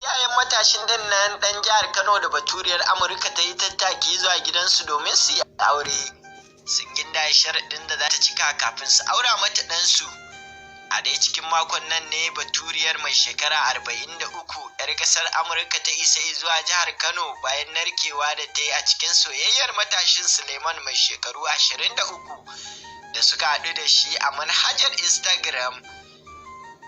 Iyayen matashin din nan dan jihar Kano da baturiyar Amurka ta yi tattaki zuwa gidansu domin su yi aure, sun ginda sharaɗin da za ta cika kafin su aura mata ɗansu. A dai cikin makon nan ne baturiyar mai shekara 43 'yar ƙasar Amurka ta isa zuwa jihar Kano bayan narkewa da ta yi a cikin soyayyar matashin Suleiman mai shekaru 23 da suka haɗu da shi a manhajar Instagram.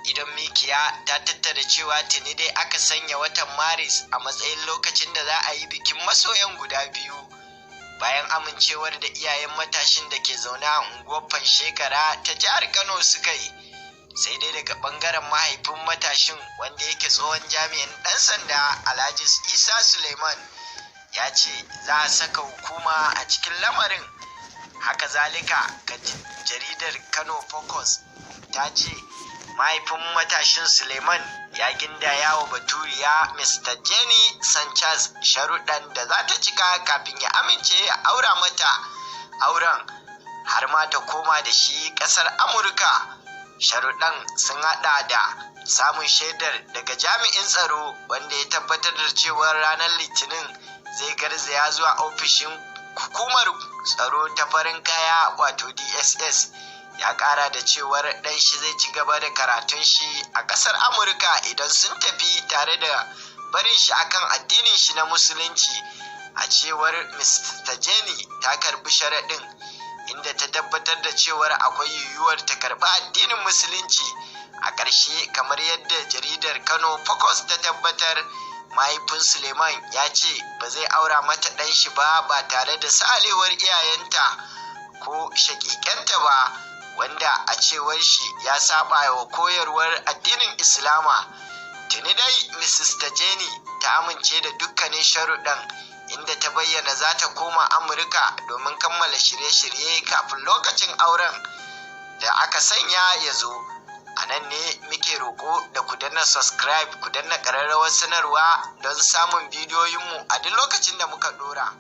Idan mikiya ta tattara cewa tuni dai aka sanya watan Maris a matsayin lokacin da za a yi bikin masoyan guda biyu, bayan amincewar da iyayen matashin da ke zaune a unguwar Fanshekara ta jihar Kano suka yi. Sai dai daga bangaren mahaifin matashin, wanda yake tsohon jami'in ɗan sanda, Alhaji Isa Suleiman, ya ce za a saka hukuma a cikin lamarin. Haka zalika, jaridar Kano Focus ta ce mahaifin matashin Suleiman ya gindaya wa baturiya Mr. Jenny Sanchez sharuɗan da za ta cika kafin ya amince ya aura mata auren, har ma ta koma da shi ƙasar Amurka. Sharuɗan sun haɗa da samun shaidar daga jami'in tsaro wanda ya tabbatar da cewar ranar Litinin zai garzaya zuwa ofishin hukumar tsaro ta farin kaya, wato DSS. Ya kara da cewar ɗan shi zai ci gaba da karatun shi a ƙasar Amurka idan sun tafi, tare da barin shi akan addinin shi na Musulunci. A cewar Mr. Jenny, ta karbi sharaɗin, inda ta tabbatar da cewar akwai yiwuwar ta karbi addinin Musulunci. A ƙarshe, kamar yadda jaridar Kano Focus ta tabbatar, mahaifin Suleiman ya ce ba zai aura mata ɗan shi ba ba tare da salewar iyayenta ko shakikenta ba, wanda a cewar shi ya saba wa koyarwar addinin Islama. Tuni dai Mrs. Tajeni ta amince da dukkanin sharuɗan, inda ta bayyana za ta koma Amurka domin kammala shirye-shirye kafin lokacin auren da aka sanya ya zo. A nan ne muke roƙo da ku danna subscribe, ku danna ƙararrawar sanarwa don samun bidiyoyinmu a duk lokacin da muka ɗora.